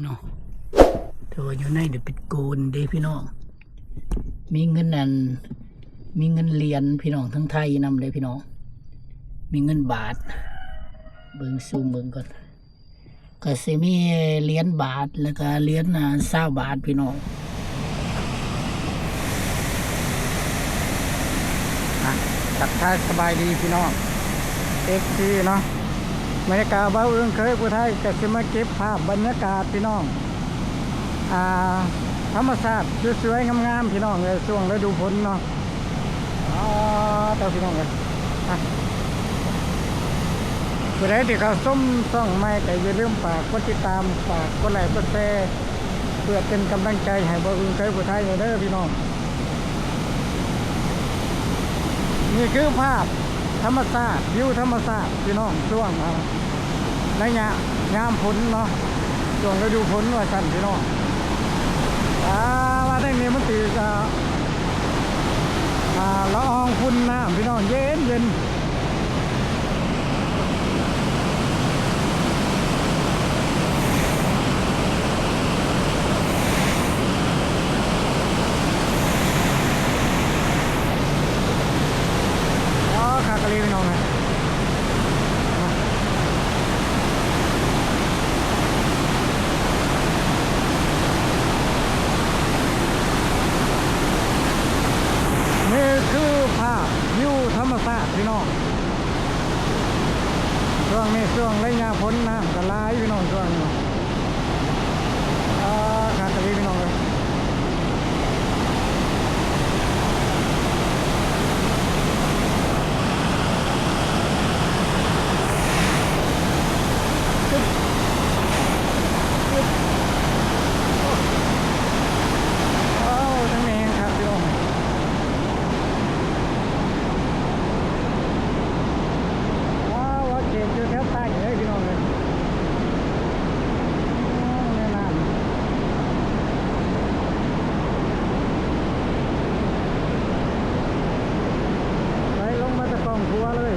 ເນາະ ແຕ່ວ່າຢູ່ໃນເດເປັນໂກນເດ້ພີ່ນ້ອງ. ມີເງິນອັນ ມີເງິນຫຼຽນພີ່ນ້ອງ ທັງໄທນຳເດ້ພີ່ນ້ອງ ມີເງິນບາດ ເບິ່ງຊູມເບິ່ງກ່ອນ ກໍຊິມີຫຼຽນບາດ ແລ້ວກໍຫຼຽນ ອ່າ ຊາວບາດພີ່ນ້ອງ. ອ່ະ ທັກທາຍສະບາຍດີພີ່ນ້ອງ ເອັຟຊີ ເນາະ. ມື້ນີ້ກະບ່າວອຶ່ງເຄີຍຜູ້ໄທ ກະຊິມາເກັບພາບບັນຍາກາດພີ່ນ້ອງ ອ່າ ທຳມະຊາດສວຍໆງາມໆ ພີ່ນ້ອງເອີຍ ຊ່ວງລະດູຝົນເນາະ. ອໍ ເຈົ້າ ພີ່ນ້ອງເອີຍ ອ່ະ ຜູ້ໃດທີ່ເຂົ້າຊົມຊ່ອງໃໝ່ ກໍຢ່າລືມຝາກກົດຕິດຕາມ ຝາກກົດໄລກ໌ ກົດແຊ ເພື່ອເປັນກຳລັງໃຈໃຫ້ບ່າວອຶ່ງເຄີຍຜູ້ໄທແດ່ເດີພີ່ນ້ອງ. ນີ້ຄືພາບທຳມະຊາດ ວິວທຳມະຊາດພີ່ນ້ອງ ຊ່ວງ ອ່າ ໄລຍະຍາມຝົນເນາະ ຊ່ວງລະດູຝົນວ່າຊັ້ນພີ່ນ້ອງ. ອ່າ ວ່າແນວນີ້ມັນຖືກ ອ່າ ອ່າ ລະອອງຝຸ່ນນ້ຳພີ່ນ້ອງ ເຢັນໆ. ອໍ ຄັກອີ່ຫຼີພີ່ນ້ອງເອີຍ. ນີ້ຄືພາບວິວທຳມະຊາດພີ່ນ້ອງ ຊ່ວງນີ້ຊ່ວງໄລຍະຝົນ ນ້ຳກໍຫຼາຍພີ່ນ້ອງ ຊ່ວງນີ້. ອ່າ ຄັກອີ່ຫຼີພີ່ນ້ອງເອີຍ. ວ້າວ ທາງນີ້ແຮງຄັກພີ່ນ້ອງ. ວ້າວ ວ່າເຂດຢູ່ແຖວໃຕ້ເລີຍພີ່ນ້ອງເອີຍ ແມ່ນ້ຳໄຫຼລົງມາແຕ່ກ້ອງຂົວເລີຍ.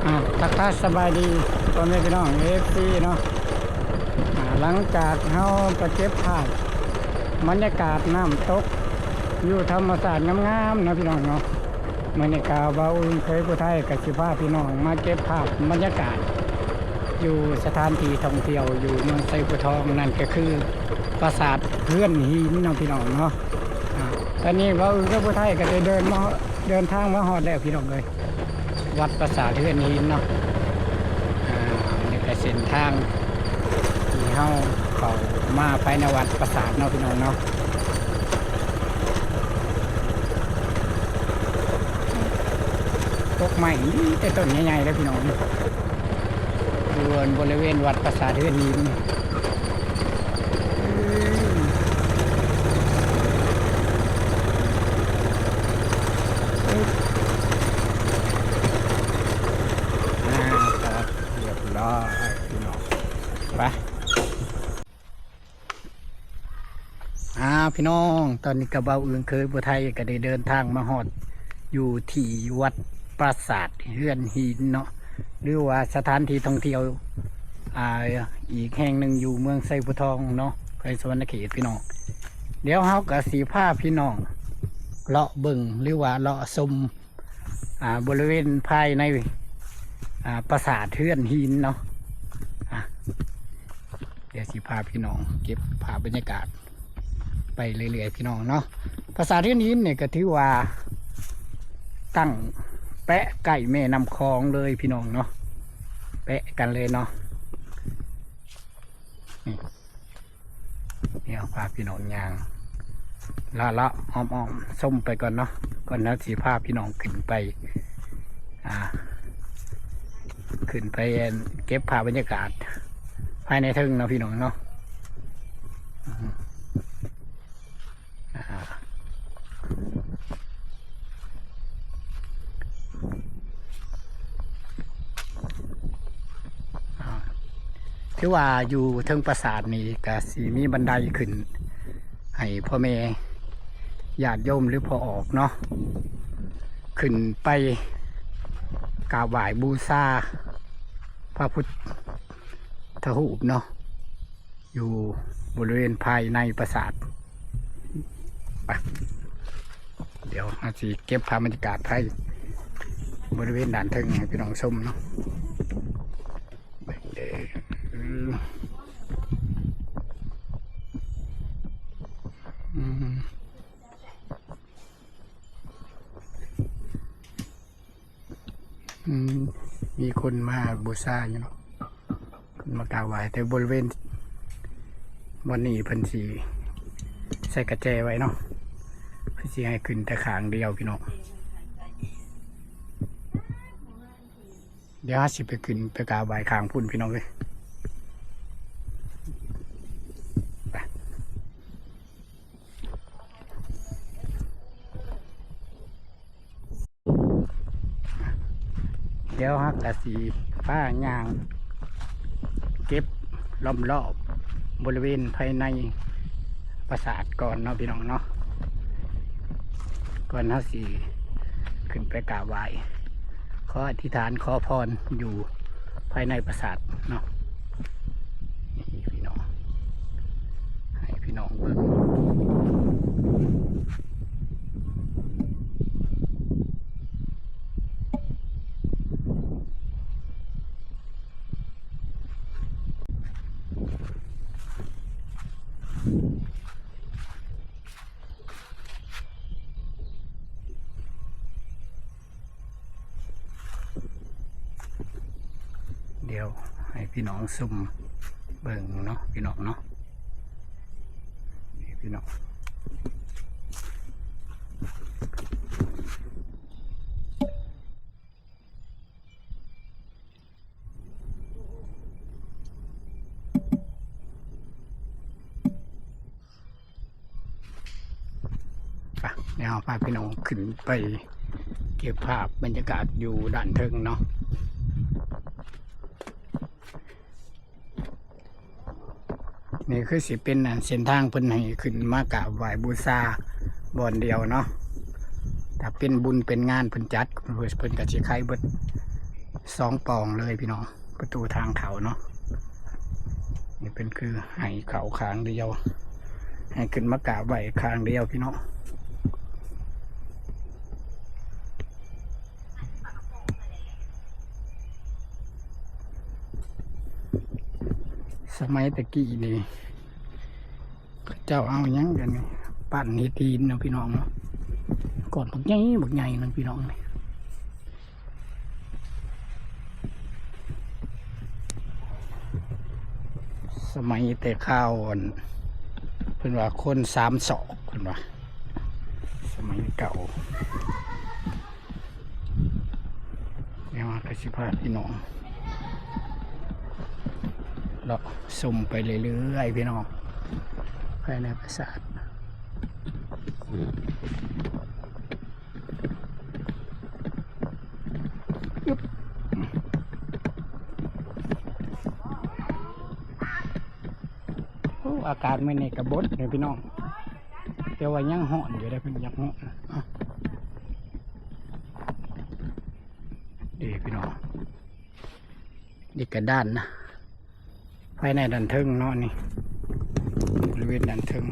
ອ່າ ທັກທາຍສະບາຍດີພໍ່ແມ່ພີ່ນ້ອງ ເອັຟຊີ ເນາະ. ອ່າ ຫຼັງຈາກເຮົາໄປເກັບພາບບັນຍາກາດນ້ຳຕົກ ວິວທຳມະຊາດງາມໆ ເນາະພີ່ນ້ອງເນາະ, ມື້ນີ້ກະບ່າວອຶ່ງເຄີຍຜູ້ໄທ ກະຊິພາພີ່ນ້ອງມາເກັບພາບບັນຍາກາດ ຢູ່ສະຖານທີ່ທ່ອງທ່ຽວຢູ່ເມືອງໄຊພູທອງ ນັ້ນກະຄືປາສາດເຮືອນຫີນເນາະພີ່ນ້ອງເນາະ. ອ່າ ຕອນນີ້ບ່າວອຶ່ງເຄີຍຜູ້ໄທ ກະໄດ້ເດີນມາ ເດີນທາງມາຮອດແລ້ວພີ່ນ້ອງເອີຍ. ວັດປາສາດເຮືອນຫີນເນາະ. ອ່າ ນີ້ກະເສັ້ນທາງທີ່ເຮົາເຂົ້າມາພາຍໃນວັດປາສາດເນາະພີ່ນ້ອງເນາະ. ກົກໄມ້ມີແຕ່ຕົ້ນໃຫຍ່ໆເດີພີ່ນ້ອງ. ຢູ່ບໍລິເວນວັດປາສາດເຮືອນຫີນ. ອ່າ ຮຽບຮ້ອຍພີ່ນ້ອງ ໄປ. ອ່າ ພີ່ນ້ອງ ຕອນນີ້ກະບ່າວອຶ່ງເຄີຍຜູ້ໄທ ກະໄດ້ເດີນທາງມາຮອດ ຢູ່ທີ່ວັດປາສາດເຮືອນຫີນເນາະ ຫຼືວ່າສະຖານທີ່ທ່ອງທ່ຽວ ອ່າ ອີກແຫ່ງໜຶ່ງຢູ່ເມືອງໄຊພູທອງເນາະ ແຂວງສະຫວັນນະເຂດ ພີ່ນ້ອງ. ດຽວເຮົາກໍຊິພາພີ່ນ້ອງເລາະເບິ່ງ ຫຼືວ່າເລາະຊົມ ອ່າ ບໍລິເວນພາຍໃນ ອ່າ ປາສາດເຮືອນຫີນເນາະ. ອ່າ ດຽວຊິພາພີ່ນ້ອງເກັບພາບບັນຍາກາດໄປເລື້ອຍໆ ພີ່ນ້ອງເນາະ. ປາສາດເຮືອນຫີນນີ້ກໍຖືວ່າຕັ້ງແປະໃກ້ແມ່ນ້ຳຂອງເລີຍ ພີ່ນ້ອງເນາະ ແປະກັນເລີຍເນາະ. ນີ້ ດຽວພາພີ່ນ້ອງຍ່າງເລາະໆ ອ້ອມໆ ຊົມໄປກ່ອນເນາະ ກ່ອນເຮົາຊິພາພີ່ນ້ອງຂຶ້ນໄປ ອ່າ ຂຶ້ນໄປເກັບພາບບັນຍາກາດພາຍໃນເທິງເນາະ ພີ່ນ້ອງເນາະ. ອືມ ອ່າ ອ່າ ຖືວ່າຢູ່ເທິງປາສາດນີ້ກະຊິມີບັນໄດຂຶ້ນ ໃຫ້ພໍ່ແມ່ຍາດໂຍມ ຫຼື ພໍ່ອອກເນາະ ຂຶ້ນໄປກາບໄຫວ້ບູຊາພະພຸດທະຮູບເນາະ ຢູ່ບໍລິເວນພາຍໃນປາສາດ. ໄປ ດຽວເຮົາຊິເກັບພາບບັນຍາກາດພາຍບໍລິເວນດ້ານເທິງໃຫ້ພີ່ນ້ອງຊົມເນາະ. ເດີ ອືມ ອືມ ມີຄົນມາບູຊາຢູ່ເນາະ ເພິ່ນມາກາບໄຫວ້ ແຕ່ບໍລິເວນບ່ອນນີ້ເພິ່ນຊິໃສ່ກະແຈໄວ້ເນາະ ເພິ່ນຊິໃຫ້ຂຶ້ນແຕ່ຂ້າງດຽວ ພີ່ນ້ອງ. ດຽວເຮົາຊິໄປຂຶ້ນໄປກາບໄຫວ້ຂ້າງພຸ້ນ ພີ່ນ້ອງເອີຍ ໄປ. ດຽວເຮົາກະຊິພາຍ່າງເກັບລ້ອມລອບບໍລິເວນພາຍໃນປາສາດກ່ອນເນາະ ພີ່ນ້ອງເນາະ ກ່ອນເຮົາຊິຂຶ້ນໄປກາບໄຫວ້ ຂໍອະທິຖານຂໍພອນຢູ່ພາຍໃນປາສາດເນາະ. ນີ້ພີ່ນ້ອງ ໃຫ້ພີ່ນ້ອງເບິ່ງ ດຽວໃຫ້ພີ່ນ້ອງຊົມເບິ່ງເນາະ ພີ່ນ້ອງເນາະ ນີ້ພີ່ນ້ອງ. ໄປ ດຽວເຮົາພາພີ່ນ້ອງຂຶ້ນໄປເກັບພາບບັນຍາກາດຢູ່ດ້ານເທິງເນາະ. ນີ້ຄືຊິເປັນ ອັນ ເສັ້ນທາງເພິ່ນໃຫ້ຂຶ້ນມາກາບໄຫວ້ບູຊາບ່ອນດຽວເນາະ. ຖ້າເປັນບຸນເປັນງານເພິ່ນຈັດ ເພິ່ນ ເພິ່ນກໍຊິໄຂເບິດສອງປ່ອງເລີຍພີ່ນ້ອງ ປະຕູທາງເຂົ້າເນາະ. ນີ້ເປັນຄືໃຫ້ເຂົ້າຂ້າງດຽວ ໃຫ້ຂຶ້ນມາກາບໄຫວ້ຂ້າງດຽວພີ່ນ້ອງ. ສະໄໝແຕ່ກີ້ນີ້ ເຂົາເຈົ້າເອົາຫຍັງກັນນີ້ ປັ້ນເຮັດຫີນເນາະພີ່ນ້ອງເນາະ. ກ້ອນບັກໃຫຍ່ ບັກໃຫຍ່ນັ້ນພີ່ນ້ອງນີ້. ສະໄໝແຕ່ຄາວ ອັນ ເພິ່ນວ່າຄົນສາມສອກ ເພິ່ນວ່າ ສະໄໝເກົ່າ. ດຽວເຮົາກໍຊິພາພີ່ນ້ອງເລາະຊົມໄປເລື້ອຍໆ ພີ່ນ້ອງ ພາຍໃນປາສາດ. ໂອ້ ອາກາດມື້ນີ້ກໍບົດເດ້ພີ່ນ້ອງ ແຕ່ວ່າຍັງຮ້ອນຢູ່ເດ້ ເພິ່ນຢາກຮ້ອນ. ອ່ະ ພີ່ນ້ອງ ນີ້ກະດ້ານນະ ພາຍໃນດ້ານເທິງເນາະ ນີ້ ບໍລິເວນດ້ານເທິງ.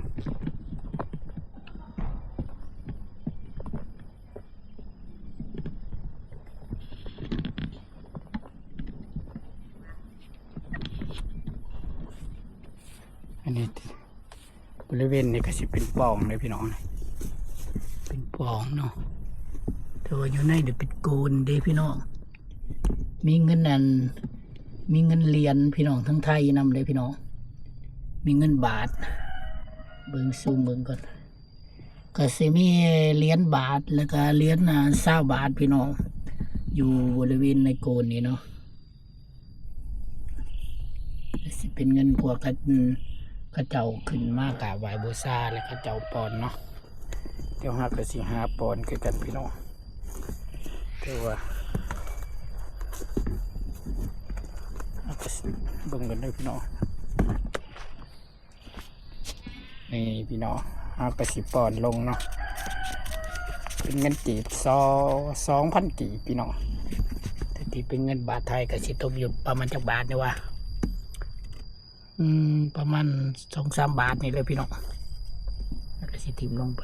ອັນນີ້ ບໍລິເວນນີ້ກະຊິເປັນປ່ອງເດ້ພີ່ນ້ອງ ເປັນປ່ອງເນາະ ແຕ່ວ່າຢູ່ໃນນີ້ເປັນໂກນເດ້ພີ່ນ້ອງ. ມີເງິນອັນ ມີເງິນຫຼຽນພີ່ນ້ອງ ທັງໄທນຳເດ້ພີ່ນ້ອງ ມີເງິນບາດ ເບິ່ງຊູມເບິ່ງກ່ອນ ກະຊິມີຫຼຽນບາດ ແລ້ວກະຫຼຽນ ອາ ຊາວບາດພີ່ນ້ອງ ຢູ່ບໍລິເວນໃນໂກນນີ້ເນາະ. ກະຊິເປັນເງິນພວກເຂົາ ເຂົາເຈົ້າຂຶ້ນມາກາບໄຫວ້ບູຊາ ແລ້ວເຂົາເຈົ້າປ່ອນເນາະ ດຽວເຮົາກະຊິຫາປ່ອນຄືກັນພີ່ນ້ອງ ແຕ່ວ່າເຮົາກະຊິເບິ່ງກັນເດີພີ່ນ້ອງ. ນີ້ພີ່ນ້ອງ ເຮົາກະຊິປ່ອນລົງເນາະ ເປັນເງິນກີບ ສອງ ສອງພັນກີບພີ່ນ້ອງ ແຕ່ທີ່ເປັນເງິນບາດໄທກະຊິຕົກຢູ່ປະມານຈັກບາດນີ້ຫວາ ອືມ ປະມານສອງສາມບາດນີ້ແຫຼະພີ່ນ້ອງ ແລ້ວກະຊິຖິ້ມລົງໄປ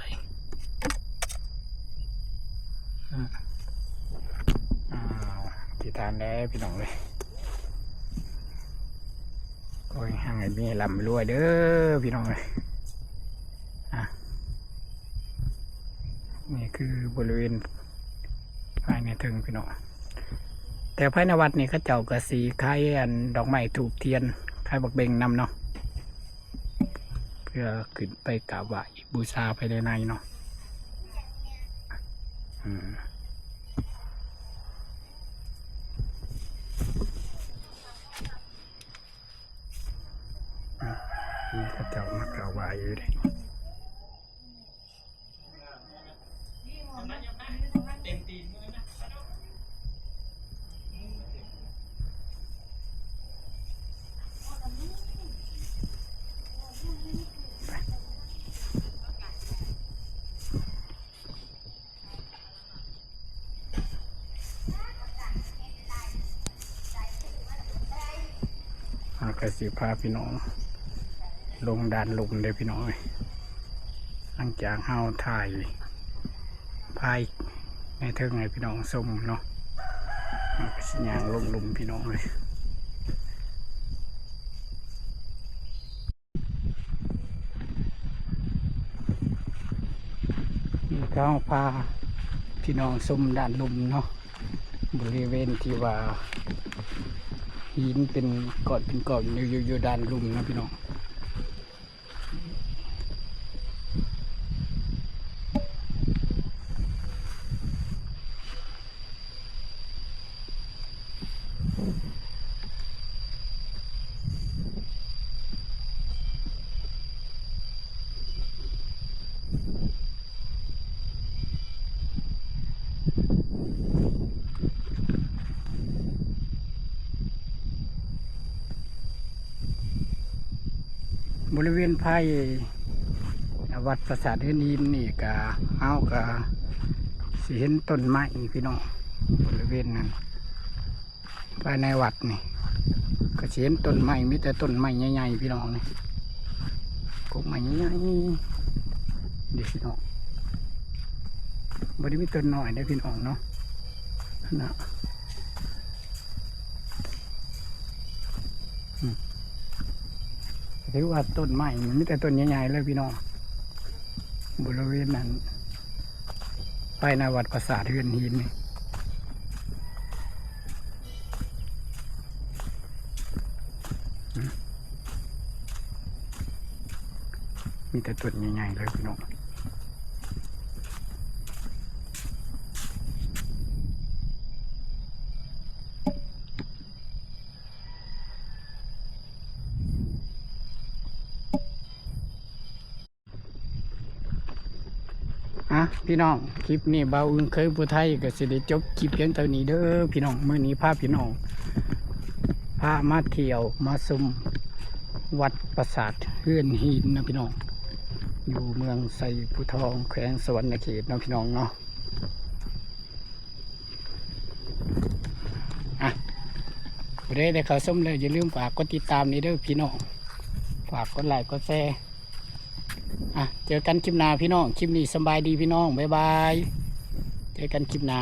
ອາ ອະທິຖານແດ່ພີ່ນ້ອງເອີຍ. ໂອ້ຍ ໃຫ້ມີໃຫ້ລ່ຳໃຫ້ລວຍເດີພີ່ນ້ອງເອີຍ. ອະ ນີ້ຄືບໍລິເວນພາຍໃນເທິງພີ່ນ້ອງ ແຕ່ພາຍໃນວັດນີ້ເຂົາເຈົ້າກະຊິຂາຍອັນດອກໄມ້ທູບທຽນ ຂາຍບັກເບັງນຳເນາະ ເພື່ອຂຶ້ນໄປກາບໄຫວ້ບູຊາພາຍໃນເນາະ ອືມ. ອະ ມີເຂົາເຈົ້າມາກາບໄຫວ້ຢູ່ເດ້. ເຮົາກະຊິພາພີ່ນ້ອງລົງດ້ານລຸ່ມເດີພີ່ນ້ອງເອີຍ ຫຼັງຈາກເຮົາຖ່າຍພາຍໃນເທິງໃຫ້ພີ່ນ້ອງຊົມເນາະ ເຮົາກະຊິຍ່າງລົງລຸ່ມພີ່ນ້ອງເອີຍ. ນີ້ກະເຮົາພາພີ່ນ້ອງຊົມດ້ານລຸ່ມເນາະ ບໍລິເວນທີ່ວ່າຫີນເປັນກ້ອນເປັນກ້ອນຢູ່ ຢູ່ ຢູ່ດ້ານລຸ່ມເນາະພີ່ນ້ອງ. ບໍລິເວນພາຍ ອາ ວັດປາສາດເຮືອນຫີນນີ້ກະ ເຮົາກະຊິເຫັນຕົ້ນໄມ້ພີ່ນ້ອງ ບໍລິເວນນັ້ນ ພາຍໃນວັດນີ້ກະຊິເຫັນຕົ້ນໄມ້ ມີແຕ່ຕົ້ນໄມ້ໃຫຍ່ໆ ພີ່ນ້ອງ ນີ້ ກົກໄມ້ໃຫຍ່ໆ ເດ້ພີ່ນ້ອງ ບໍ່ໄດ້ມີຕົ້ນນ້ອຍເດ້ພີ່ນ້ອງເນາະ ນະ. ອືມ ຖືວ່າຕົ້ນໄມ້ມັນມີແຕ່ຕົ້ນໃຫຍ່ໆ ເລີຍພີ່ນ້ອງ ບໍລິເວນນັ້ນ ພາຍໃນວັດປາສາດເຮືອນຫີນນີ້ ອືມ ມີແຕ່ຕົ້ນໃຫຍ່ໆ ເລີຍພີ່ນ້ອງ. ອ່ະ ພີ່ນ້ອງ ຄລິບນີ້ບ່າວອຶ່ງເຄີຍຜູ້ໄທກໍຊິໄດ້ຈົບຄລິບພຽງເທົ່ານີ້ເດີພີ່ນ້ອງ. ມື້ນີ້ພາພີ່ນ້ອງ ພາມາທ່ຽວມາຊົມວັດປາສາດເຮືອນຫີນເນາະພີ່ນ້ອງ ຢູ່ເມືອງໄຊພູທອງ ແຂວງສະຫວັນນະເຂດເນາະພີ່ນ້ອງເນາະ. ຜູ້ໃດໄດ້ເຂົ້າຊົມແລ້ວ ຢ່າລືມຝາກກົດຕິດຕາມນີ້ເດີພີ່ນ້ອງ ຝາກກົດໄລກົດແຊ. ອ່ະ ເຈີກັນຄລິບໜ້າພີ່ນ້ອງ ຄລິບນີ້ສຳບາຍດີພີ່ນ້ອງ ບາຍບາຍ ເຈີກັນຄລິບໜ້າ.